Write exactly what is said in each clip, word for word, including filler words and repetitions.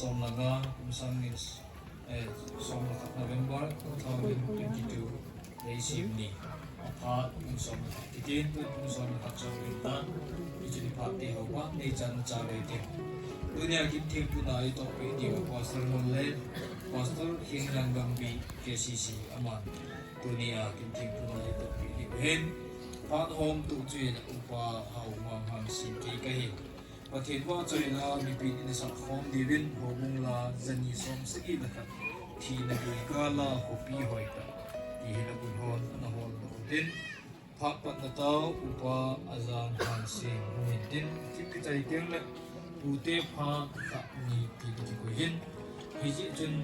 Som le nga, kum sang ni, eh, som le khat November two thousand twenty-two, leiset ni. Aphat kum som le khat. Titin kum som le khat som le khat. Hiche ni phat te ho ba, nei chan cha le te. Tunia kin thim puna i toh pi diu Pastor Mol le Pastor Hinglang Gambi K C C aman. Tunia kin thim puna i toh pi diu hin. Phat hom tu chu in Upa Haumang Hangsing kei kahi. Pathen vahchoina mipi in sah khom diuvin houbung la jani som sagi le khat thina gei gal a khopi hoitah ti hin abul hon ana hol doh utin, phat patna tah Upa Ajang Hangsing hung hin tin, kichai teng le Pute pha khat ni ti kikoi hin, hijeh chun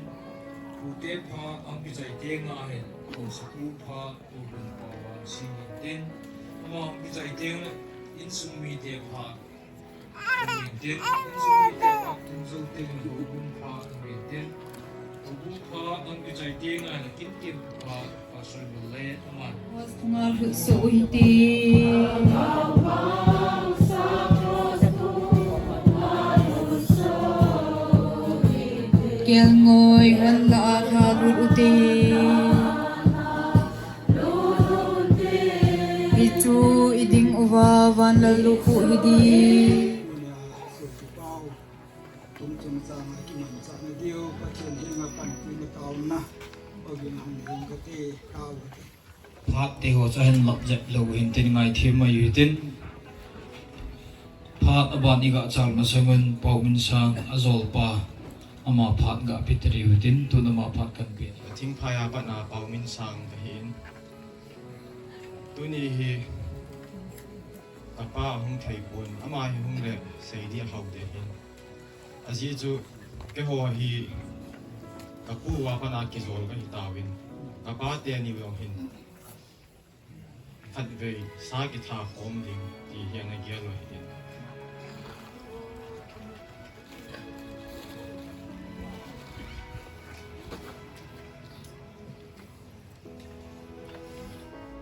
Pute pha ahung kichai teng a hin Haosapu pha Pu Bun Pau Hangsing hin tin, ama ahung kichai teng le insung mite pha Ngal hutso u hiti. Kelngoi hon la a kha lut uti. Hichu i ding uva van lal lukhuh hi di. Tunia, Sopi Pau, tum chungchang a kimanchah na diu, Pathen henga panpina taona, Pau in hung ding kate, tao kate. Phat te ho chu ahin lop jep lou hin tin ngai thim mai u hitin. Phat aban i gah chal masang un Pau Minsang ajolpa ama phat gah pe tari u hitin, tun ama phat kan pe. Thingphai a pat a Pau Minsang kahin. Tuni hi kapa ahung thei pon, ama hi hung le sei dia hau de hin. Ajeh chu keiho hi kapu a pat a kijol kahi tauvin, kapa teni u jong hin khatvei sa kitha khom ding ti hi ana gel u hitin.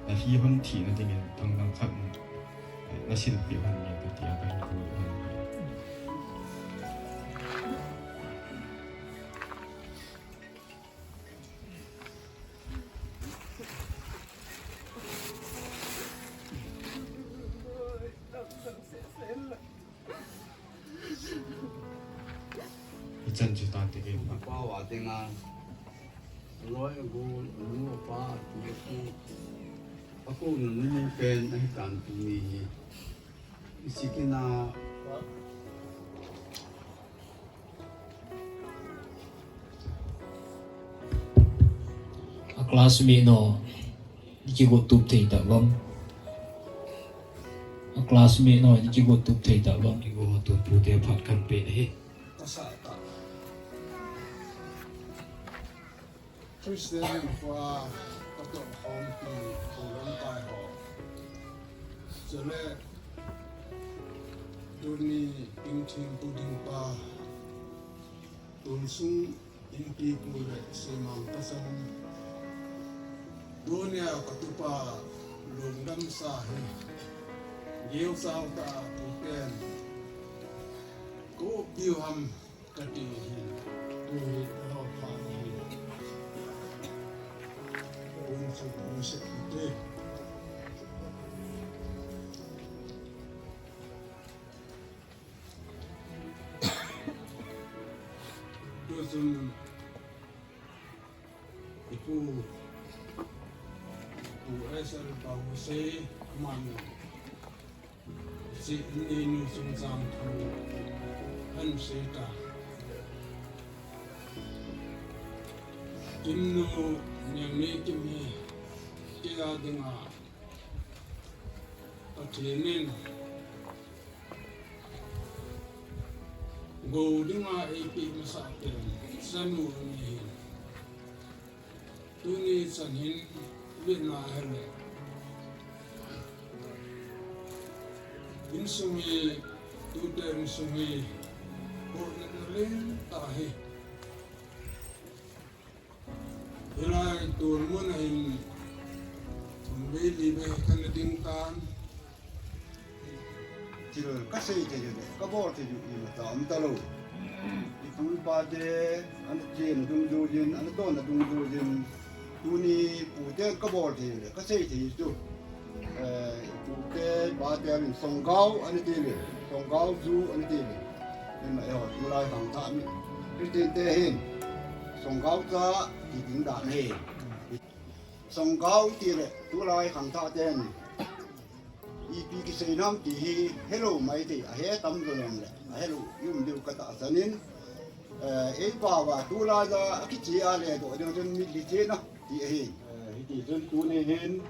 Na hi hon thina dingin thangdang khat na silpeh hon nge katia kahin koi hon hi. Hichan chu tan te kei pa. Pau a dinga, loi a gol, nu a pa, tu a pu, a kou nu nu pen ahi tan tuni hi. I sikina. A classmate no. Kigo tup thei ta vang. A classmate no, kigo tup thei ta vang. Kigo tup pute phat kan pe hi. Christian pa kato khom pi ko lam tai ho. Chule tuni king thim pu ding pa. Tun sung Inpipu le semang pasal. Tunia katupa lungdam sa hi. Geu sao ta tu pen. Ko piu ham kati hi. Tu hi ho pha hi. Tun sung pu se te. Tusun ipu, ipu S L Pau Hosei, amanu. Si ni nu sung sang thu, han sei ta. Kim nu, nyang ni kim ni, kia dinga. Pathen in gou dinga eipeh masa pen chanu ni hin. Tuni chan hin vetna hele. Insung hi, tute insung hi, bol na len ta hi. Hilai tun mun a hin, thum vei li vei kana ding tan. Thil kasei thei u le, kabol thei u ima ta um talou. I Tupate ana chen dungjuiyin, ana tonna dungjuiyin, tuni pute kabol thei le kasei thei chu, eh, pute pate in Songgao ana ti le, Songgao ju ana ti le. Nin ma eho tulai khangthah mi Christian te hin Songgao cha ti ding dan ahi. Songgao ti le tulai khangthah ten ipi kisei nam ti hi helou mai thei, ahe tam jong le, ahelou i um diu katahsan in, eh, eipao va tulai a akiche a le doh ding chun mitli chena ti ahi. Eh, hiti chun tuni hin,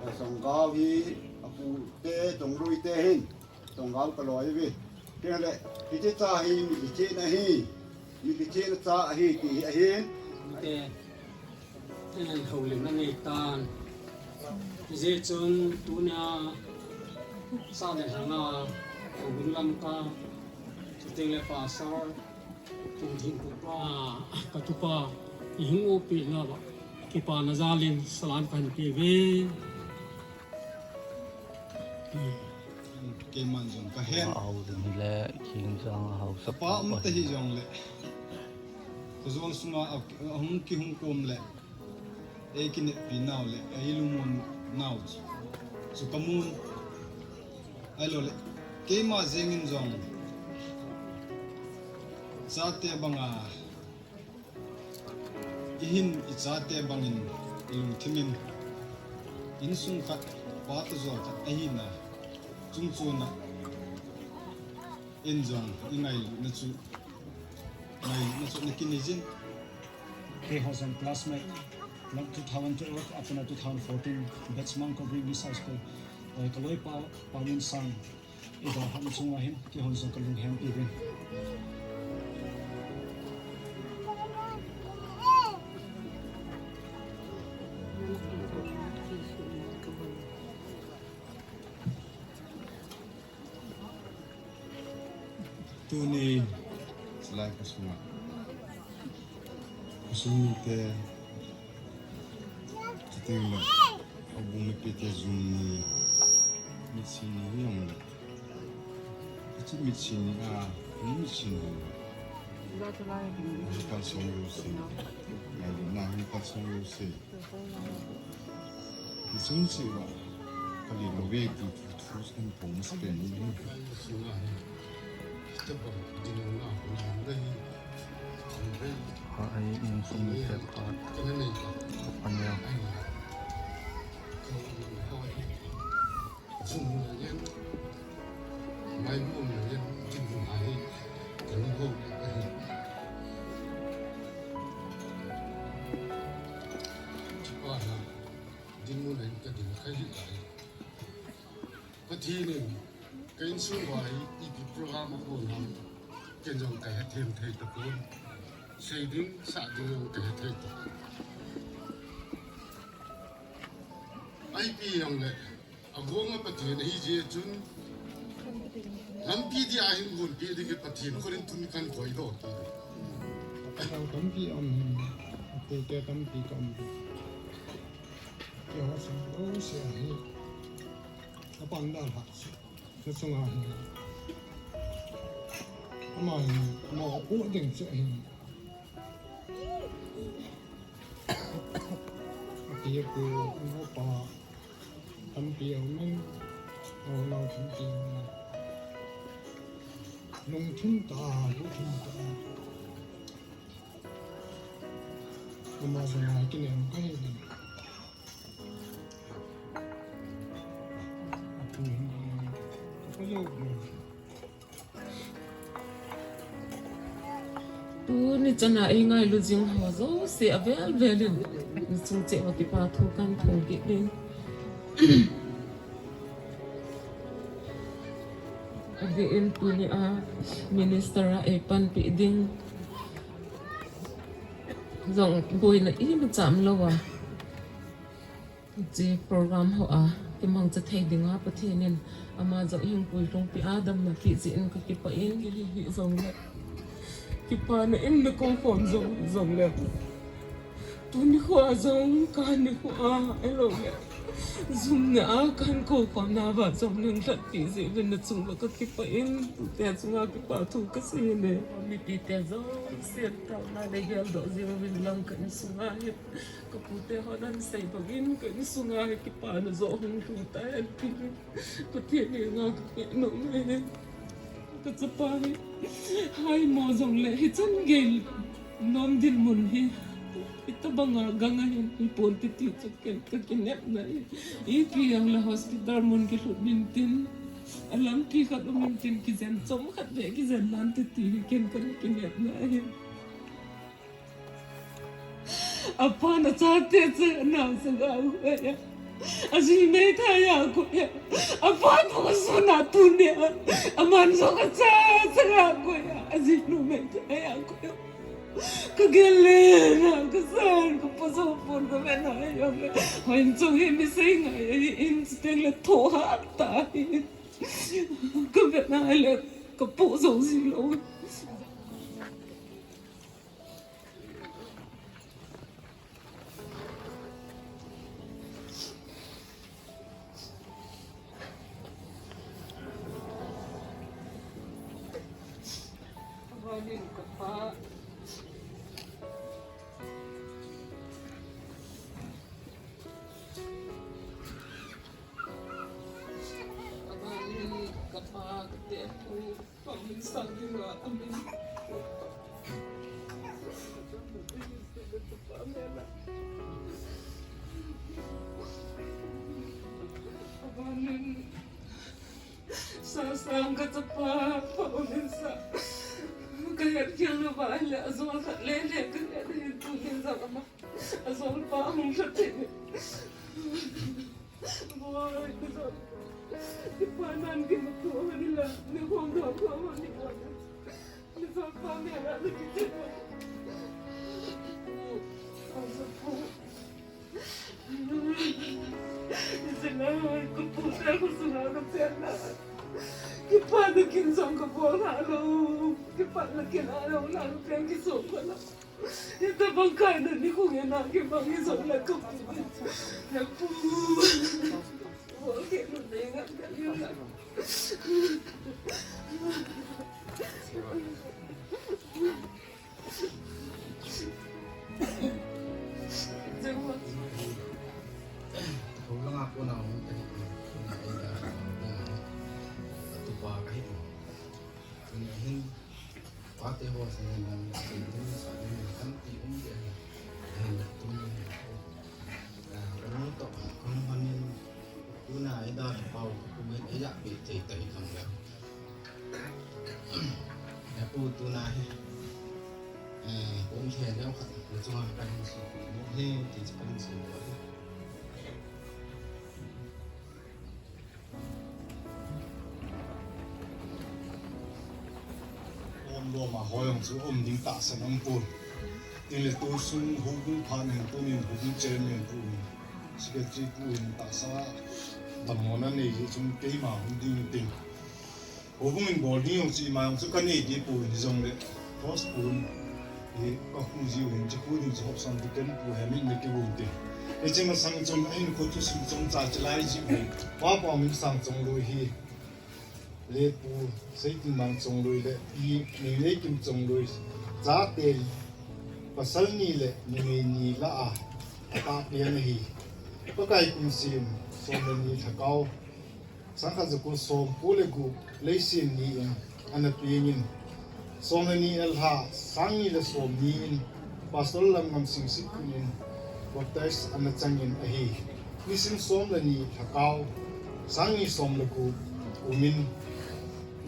eh, Songgao hi apute Tonglui te hin Songgao kaloi uve. Kei le, hiti cha hi mitli chena hi, mitli chena cha ahi ti hi ahi. Te, eh, houlim anei tan. Hijeh chun tunia sa le lhanga, Houlim Lamka, chuteng le Pastor, Tumthing Kupa, katupa, ihung oppeh nauva, kipana jalin salam kahin peuve. Keiman jong kahen. Houlim hile, Khingjang haosa pa um ta hi jong le. Kajol sunga a, ahung kihung kom le. Eikineppi nau le, eilungmon nau chu. Chu kamun. Ahilou le. Keima jengin jong. Chate banga. Ihin ichate bangin ilungthimin, insung khat, pa toh jol khat ahina, chungchona in jong ingailutna chu, ngailutna chu nakinei jin. Keiho jong classmate, two thousand twelve, apuna two thousand fourteen, batch mang Koubri English High School, eh, kaloipa, Pamin Sang. Ida ham chunga hin, keihon jong kalunghem pi ding. Tuni, silai kasunga. Kasung mite, chuteng le, houbung mipite jum ni, mitsi ni hi jong le. Hiche mitsi ni a, mitsi ni. Hi kalson jouse. Ngailutna hi kalson jouse. Hiche mitsi va, kali lou ve ti thu, thu kan pong masa pen ni. Ha, ai, insung mite khat. Kapania. Dinmun a hin kadin kha hih tai. Pathen in ka insung uva hi ipi program abol ham, ken jong kahe them thei tapon. Sei ding, sah ding jong kahe thei tapon. Ipi jong le, agonga Pathen ahi jeh chun, lampi dia hin gonpeh ding hi Pathen khut in tuni kan koidoh tai. Tampi um, ate tampi ka um. Keiho sung jouse ahi. Apang dalha chu, nachunga hi. Ama hi, ama apoh ding chu ahi. Api apu, ama apa, tampi aumin, ama nao tampi aumin. Lungthim tah, lungthim tah. Ama jong a kinem kahi. Tuni chana eingailu jing ho jouse avel vel in, nachung cheh uva kipa thu kahin phong kit ding. Adeh in tunia minister a eipanpi ding jong boina imacha umlouva, hiche program hoa kimangcha thei dinga Pathen in ama jong hingpui lhungpi a damna peh jeh in kakipah in, kei hi hijongle kipana in nakoukhom jong, jongle Tuni khoa jong ka nikho a, elo le. Jumna a kan ko pam na ba jong nang lhat pi jeh uvin na chung lo ka kipah in, tute chunga kipa thu ka sei ne. Mipi te jong siam tau na le gel doh jing uvin lang ka insunga hi. Ka pute hon an sei bang in ka insunga hi kipana jo hung lhung ta hen ti. Pathen henga ka pe nom e. Ka chapa hi. Hai mo jong le hichan gei nom ding mun hi. Itabanga ganga hin ipon ti ti chu ken ka kinepna e. Ipi jong le hospital mun kilhut min tin. Alampi khat um in tin kijen chom khat ve kijen nan ti ti hi ken ka kinepna e. Apan achate chu nao sanga koiya. Aji meithai a koiya. Apa thu kasuna tunia. Aman jong acha sanga koiya. Ajinu meithai a koiya. Kagel le na kasan kapo jong pon kavena jong le. Hoi chung hi mi sei ngai in chuteng le tho ha ta hi. Kavena le kapo jong jilou. Sasang ka chapa, paunin sa. Ka het khel lou va le, ajol khat le le, ka het hin tunin jong ama. Ajol pa hung lhat te. Boi, ka jol. Kipa nan kimuto hon la, ni hong do ko hon ni hon. Ni jol pa me la ni kiti. Ka jol pa. Ni jol la, ka pu sa ko suna ka chen na. Kipa na kin jong ka bol ha lou. Kipa na kin ha lou, na ka kin ki so ko na. Hitabang kaina nikho hi na kibang hi jong le kapu. Napu. Bol kit lou ding ahi. Jeng wa. Holang a kona hung kahi. Kona eida. Atupa kahi. Tuni hin. Pate ho sa nang, sa nang, sa nang, kan ti um dia. Ahin, tuni hin. Ah, kan to, kan hanin, tuna ida pau, kumen ida pi te te kan le. Ya pu tuna hi. Eh, kum the le kha, le chunga kan si, mo he, ti kan si. Om loma hoi hong chu om ding tahsan um pon. Tin le tu sung houbung phat nin tunin houbung chairman pu in, secretary pu in tahsa damlouna nei hi chung keima hung ding tin. Houbung in bol ding jong chu ima jong chu ka nei ding pon hijongle, boss pu in Hi ka khu jiu hin, chi khu ding chu hop san tu ken pu he min me ki vum tin. Hiche masang chun ahin khu chu sum chom cha chi lai jiu hin. Pa pa min sang chong lui hi. Le pu sei tin mang chong lui le pi ni le kim chong lui. Cha te pasal ni le ni ni ni la a. Pa pi na hi. Pa kai kum sim som le ni thakau. Sangkhat jako som ko le gup leiset ni in ana pengin. Som le ni a lha sang ni le som ni in Pastor Lamngam Singsit in baptize ana changin ahi. Nisim som le ni thakau sang ni som le gup umin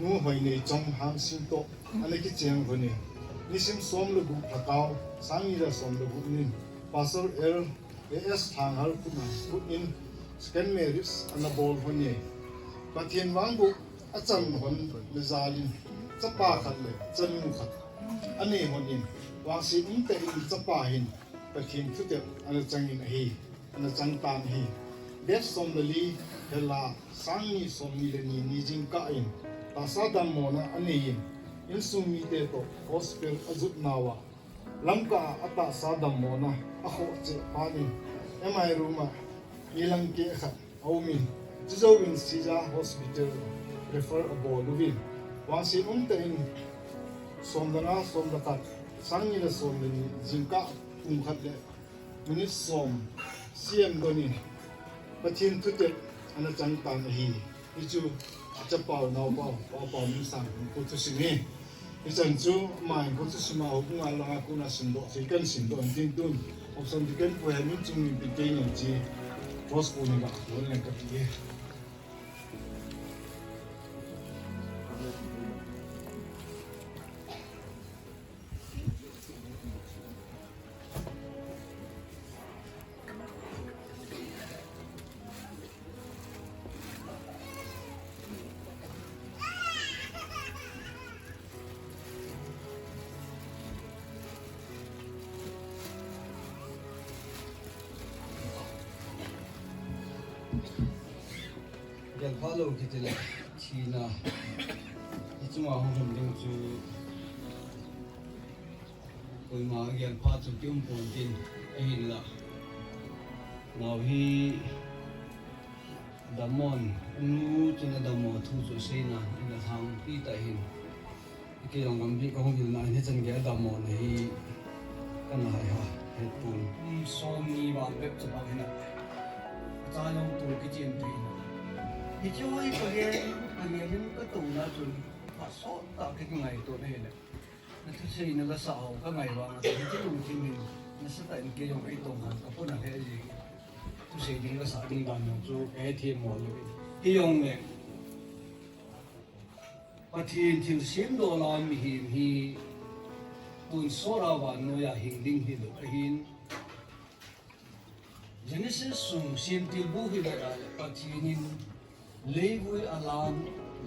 Nu Hoineichong Hamsing toh ana kicheng lhonin. Nisim som le gup thakau sang ni le som le gup nin Pastor L A S Thanghal khut in, Second Marriage ana bol lhon e. Pathen vangboh achan lhon le jal in, chapa khat le chanu khat anei lhon in, vangset umtah in chapa hin Pathen thutep ana changin ahi, ana chang tan ahi. Date som le li, Hela, sang ni som ni le ni, ni jingkah in, tahsa dammona anei in, insung mite toh gospel ajot nauva, Lamka a tahsa dammona a khoh cheh phat in M I room a nilang keh khat a um in, chujouvin Shija Hospital refer a bol uvin, vangset umtah in som le nga, som le khat, sang ni le som le ni, jingkah kum khat le minute som, C M Don in Pathen thutep ana chang tan ahi. Hichu achapa u naopa u, Pa Paominsang hinkho thusim ahi. Hichan chu ama hinkho thusim a houbung a langa kona simdoh thei kahin simdoh in tin tun, Opson Deacon Pu Hemminchung in Pi Keinenchi, Cross Pu ni ga, Pu Lenkapi e. Gelpha lou kiti le thina. Hichunga hung lhung ding chu koima gelpha chu kium pon tin, ahinla nao hi dammon, nu chun adammo thu chu asei nan, ina lhangpi tah hin. Kei jong gambih kahung hilna in hichan gei adammo na hi kana hai ha, hetpon. Kum somni val bep chapang hina. Acha jong tu kichen thei hina. Hiche hi kagel, kagel in katouna chun, phat sot tah kakingaito na hile. Nathuseina lasah ho kangai vang a, hiche lungthim in nasatah in kei jong eitong khan kapona lheh jeng. Thusei ding lasah ding dan jong chu kahethem mo lou in. Hijongle Pathen thilsem dola mihem hi tonsot a vannoiya hing ding hilou ahin. Genesis sung semtilbu hi vet a le Pathen in leivui alam,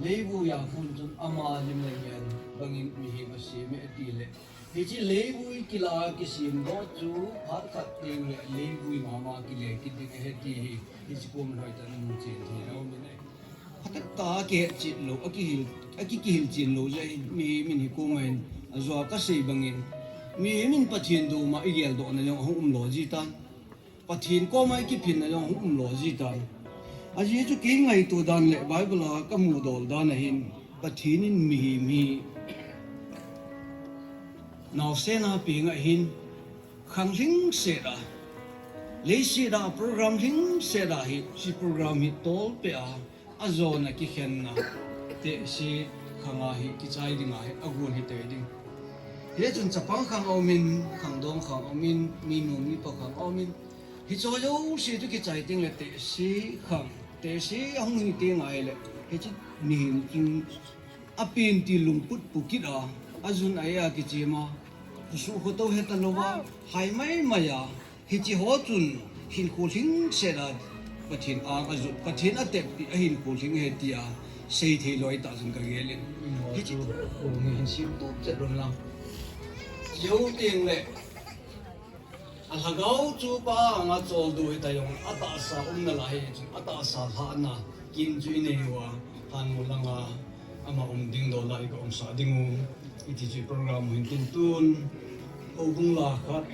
leivui a khun chun ama lim le mel bangin mihem asem e ati le, hiche leivui kila kisemdoh chu phat khat teng le leivui mama kile kit ding ahi ti hi, hiche kom hoitah in mu chen thei lou min ahi. Phatah a kihetchet lou, akihil, aki kihilchen lou jeh in, mihem in hi koma hin, ajeh a kasei bangin, mihem in Pathen doma igeldohna jong ahung umlou jitan. Pathen koma ikiphinna jong ahung umlou jitan. Ajeh chu kei ngaito dan le Bible a kamu dol dan ahin, Pathen in mihem hi naosen a peng ahin, khang lhingset a, leiset a program lhingset a hi, hiche program hi tolpeh a, ajona kikhenna, tehse khang a hi kichai ding ahi, agon hitei ding. Hichun chapang khang aumin, khangdong khang aumin, minu mipa khang aumin, hiche jouse chu kichai teng le tehse khang, tehse ahung hi teng ahile, hiche mihem chu apen ti lungput pu kit a, ajun a, a kichem a, khusuh khotou heta louva, hai mai mai a, hiche ho chun hinkho lhingset a Pathen ang ajot, Pathen ateppi a hinkho lhing ahi tia seithei loi tah chun kagel in. Hiche chu kong hin simtup chet lou lang. Jou teng le, alhagao chu Pa anga choldo hita jong, atahsa umna lai hi chun, atahsa lhahna kin chu inei uva, lhanmol langa ama um ding dola ika umsah ding u, iti chu program hin tin tun, houbung la khat.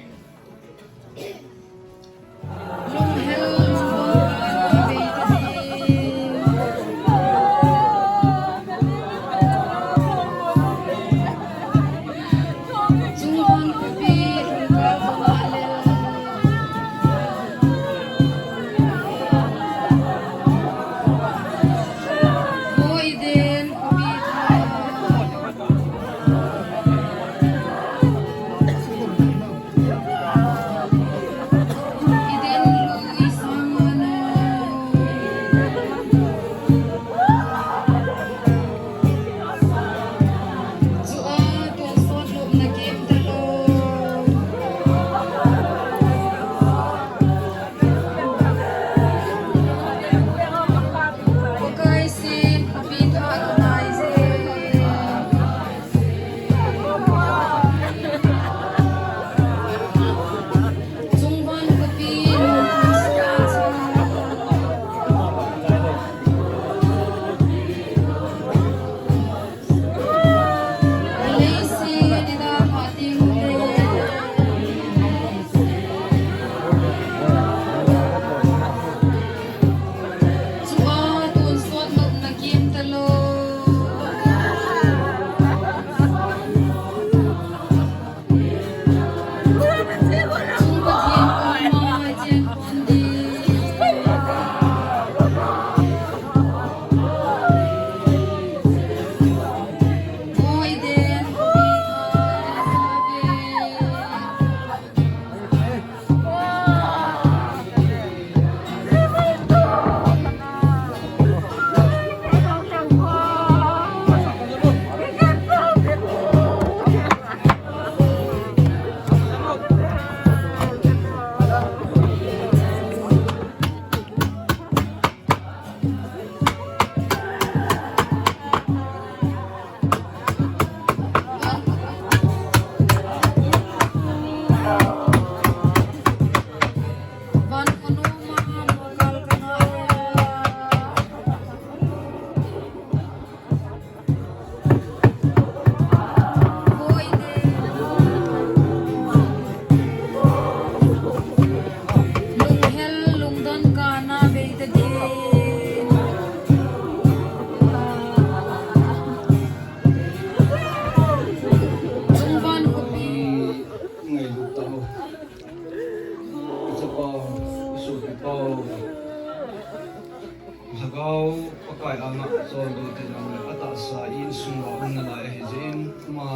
Lhagao Pakai anga choldo te jong le atahsa insung uva um nalai ahi jeh in ama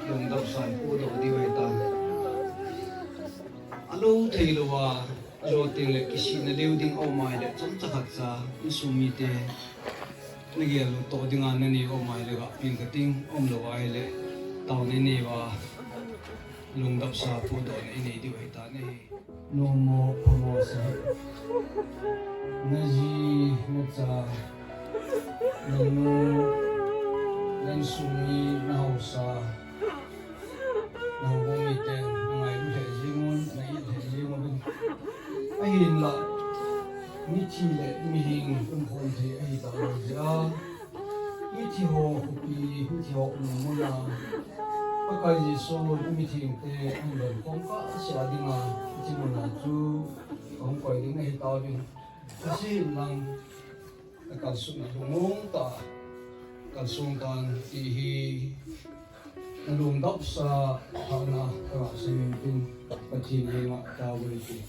lungdapsa ipohdoh diu ahitai. Alou thei louva ajo teng le kisihna leu ding aum ahile chomcha khatcha insung mite nagel toh dinga nanei aum ahile gah peng kating, umlou ahile taona inei uva lungdapsa pohdohna inei diu ahitai. Nomo phamo sahih. Naji, nacha, nanu, na insung mi, nahaosa, nahoubung miten nangailut lheh jeng un, na-it lheh jeng uvin. Ahinla mithi le mihing umkhom thei ahitalou jeh a mithi ho khopi, mithi ho umna muna Pakai Jesun mithengte ahin donkhom kahsea dinga hiche muna chu kahung koi ding ahitauvin. Asehin lang nakalsonna lungmong tah a kalsong tan ti hi nalungdapsa thahna kagah seiyin tin Pathen henga taovin ti.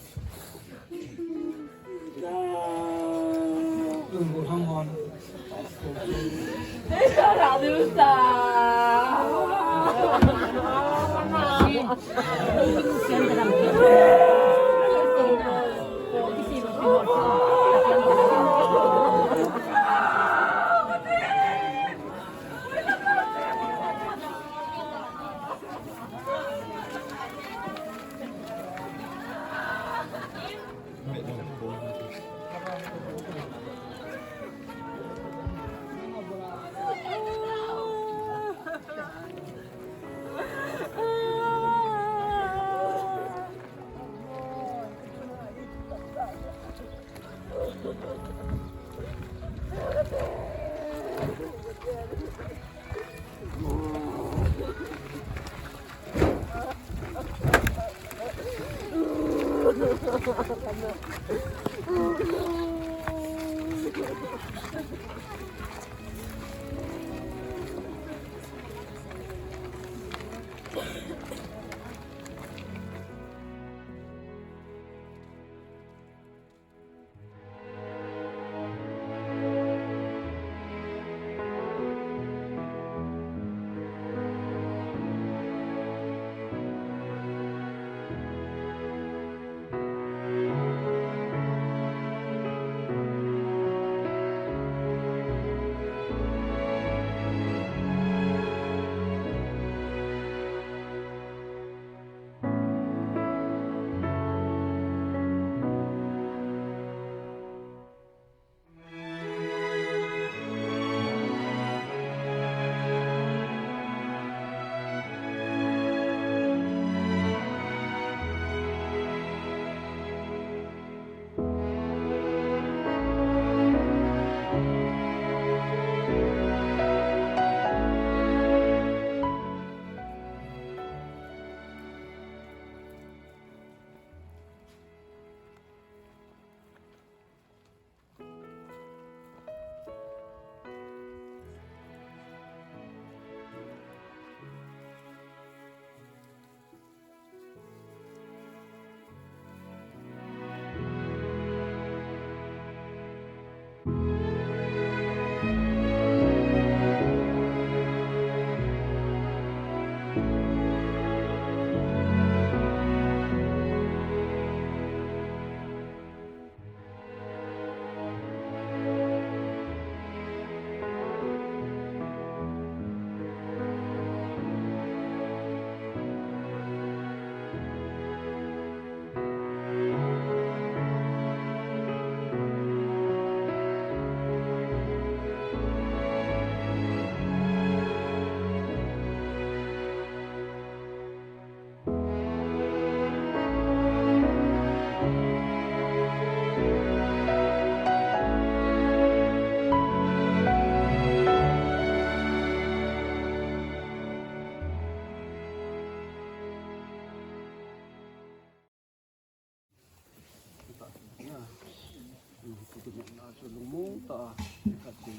Lungmong tah a, khat in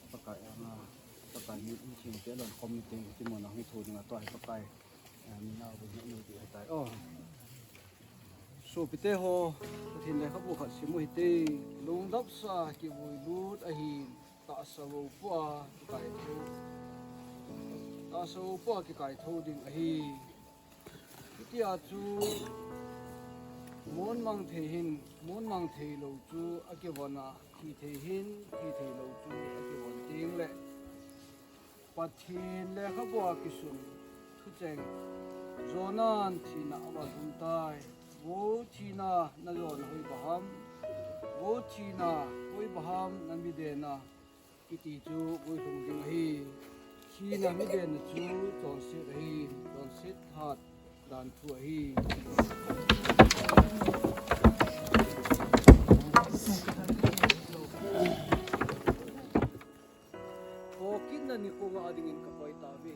Pakai anga, Pakai mi, mithengte lon committee, ti mo na hung tho ding a tua hi Pakai, eh, mi na bu ni ti ahitai. Oh. Sopite ho, Pathen lekhabu khat sim u hite, lungdapsa kivui lut ahin, tahsa vo pua kikaitho, tahsa vo pua kikaitho ding ahi. Hitia chu, mon mang thei hin, mon mang thei lou chu akivon a, thi thei hin, thi thei lou chu akivon teng le, Pathen lekhabu a kisun thucheng Jonan thina aval hung tai. Vo thina, na jona hoi baham? Vo thina, hoi baham na midena? Kiti chu guilhung ding ahi. Thina midena chu chonset ahi, chonset hat dan thu ahi. Thokitna nikho nga dingin kapoi tauve.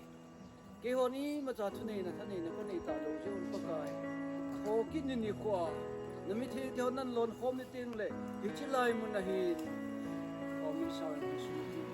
Keihon imacha thuneina, thaneina kanei talou jeh un Pakai, thokitna nikho a, na mithengte hon nan lonkhom ni teng le, hiche lai mun ahi. Amen. Sa Jesu min in.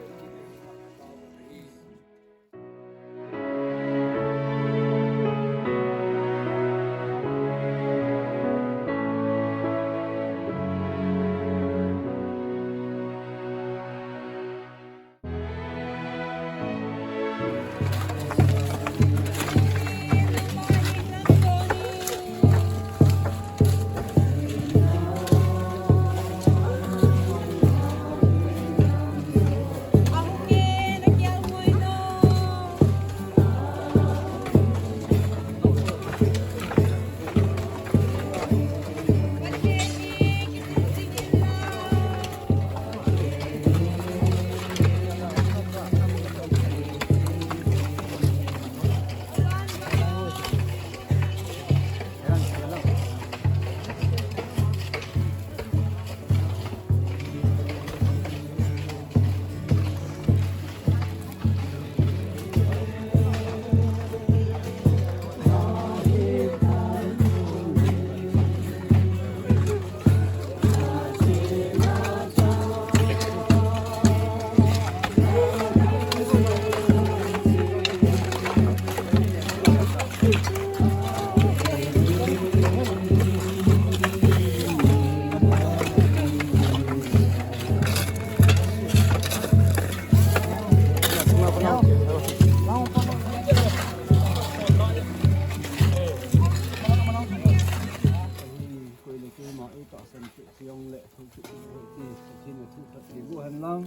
Koi le keima ei tahsan kit jong le thokit kit u hite, Pathen in thu phatthei boh hen lang.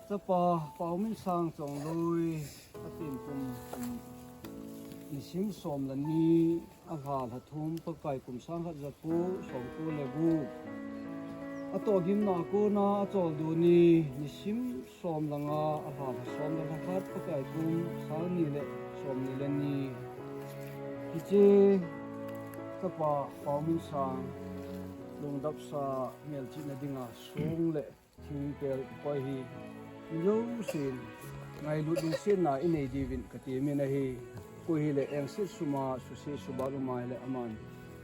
Chapa Paominsang Chongloi, atin kum, kum nisim som le ni, alha lha thum, Pakai kum sang khat ja ko som ko le gup. Atoh gimna a kona acholdo ni, nisim som le nga, alha lha som le lha khat, Pakai kum sang ni le som ni le ni. Hiche Chapa Paominsang lungdapsa melchihna dinga song le thingpel koi hi, mi jousen ngailut lungsetna inei diuvin kati min ahi. Koi hile engset suma, suhset suba luma hile aman,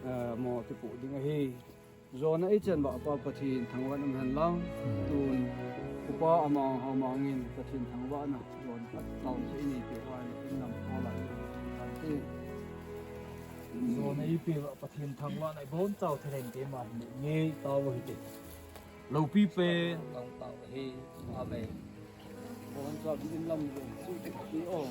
eh, mo kipoh ding ahi. Jona eichan uva Pa Pathen thangvahna um hen lang, tun upa amang ho mangin Pathen thangvahna jona atao chu inei peh uva le, inlam tho lai. Jona eipeh uva Pathen thangvahna ibonchau thalheng keima hin ngei tao hite. Loupi pen tao tao hi. Amen. Kon sa bin lam lo chu ti o.